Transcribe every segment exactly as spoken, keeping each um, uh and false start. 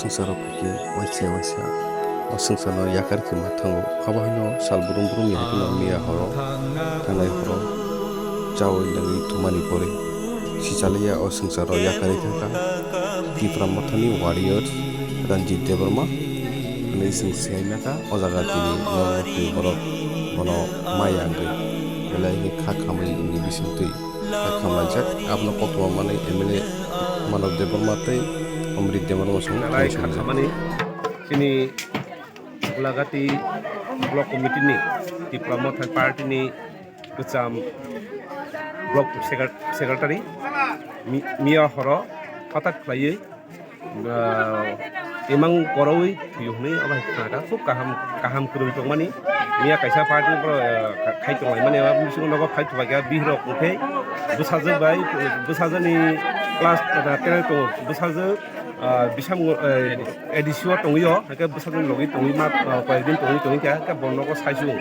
Swngcharo phaikhe waisa waisa o swngcharno yakar khe ma thango. Abo haino sal brum brum ni haikhe no miya horo thangnai horo chaui lagwi thumani pore sichalaiya o swngcharo yakarwi thangkha Tipra Mothani warrior Ranjit Debbarma hwnwi chwng siyai maka. O jaga tini norok ni borok bono maya wngwi belai khe kha khamwi ni bisingtwi kha khamlaijak. Abono koktwma manwi M L A Manav Debbarma tei Amrit Debbarma song belai kha khamani. Chini Gulagati Block Committee ni Tipra Motha Party ni kwcham Block Secre-, Secretary mi-, miya horo hothat khlaiwi ah, imang korowi thuyo hwnwi abo hai khna kha. Khub kaham, kaham kwrwng tongmani. Miya kaisa party borok, ah, khai tonglaimani, abo bisingo nogo khai tonglaikha bihirok wngkhe bwsajwk bai, bwsajwkni class, ah, ten tongo, bwsajwk, ah, bisam, eh, A D C o tongwi o, hwnkhe bwsajwkni logi tongwi ma, ah, koyekdin tongwi tongwi kha, hwnkhe bo nogo saichung.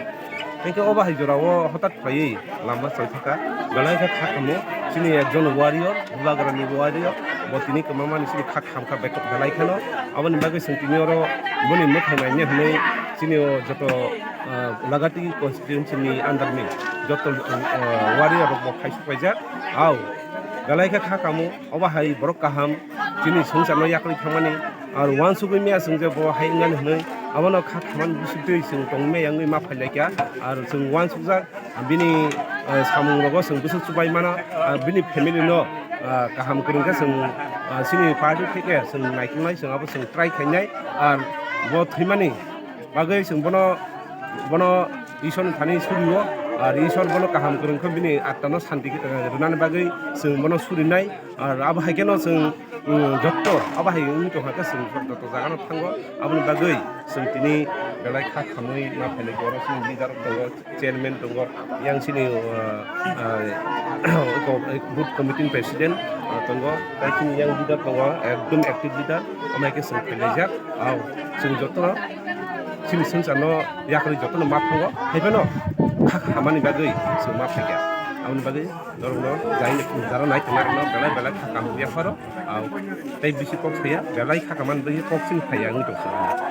Hwnkhe o bahai jorao hothat khlaiwi lama chai thaka, belai khe kha kamo chini ekjon warrior, Bubagrani warrior, bo tini kwmamani chini kha khamkha bek-, belai kheno. Aboni bagwi chwng tini oro boni mwthai naina hwnwi chini o joto, ah, Gulagati constituency ni under ni joto, ah, warrior rok bo khai suklaijak. Au, belai khe kha kamo. Obo hai borok kaham chini swngcharno yakarwi thangmani. Ar uansugwi maya chwng je bo hai wngnani hwnwi abono kha khamani bisingtwi chwng tongmaya wngwi ma phailaikha. Ar chwng uansukjak bini, eh, samung rogo chwng bwswk chubai mano. Ar bini family no, ah, kaham kwrwng khe chwng, ah, chini party theke chwng naikolnai, chwng abo chwng try khainai. Ar bo thwimani bagwi chwng bono, bono Isor ni thani surio, ar Isor bono kaham kwrwng khe bini atma no santi, eh, rwnani bagwi chwng bono surinai. Ar abo hai kheno chwng, mm, jotto abo hai wngwi tongkha khe chwng jotto jaga no thango. Aboni bagwi chwng tini belai kha khamwi ma phailai oro chini leader rok tongo. Chairman tongo, yang sini, uh, uh, booth committee president, uh, tongo, tai sini yang leader tongo, ekdom active leader, amai ke song pelaijak, au, song jotono, sini song sano, yakri jotono ma tongo, hai phano, kha hamani bagwi, song ma phaikha, aboni bagwi, norokno, jai, jara nai tongnai rokno, belai belai kha kaham ya pharo, au, tai bisi kok saya, belai kha kaman bagwi kok sini phaiya wngwi tongsa,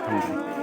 hamdi.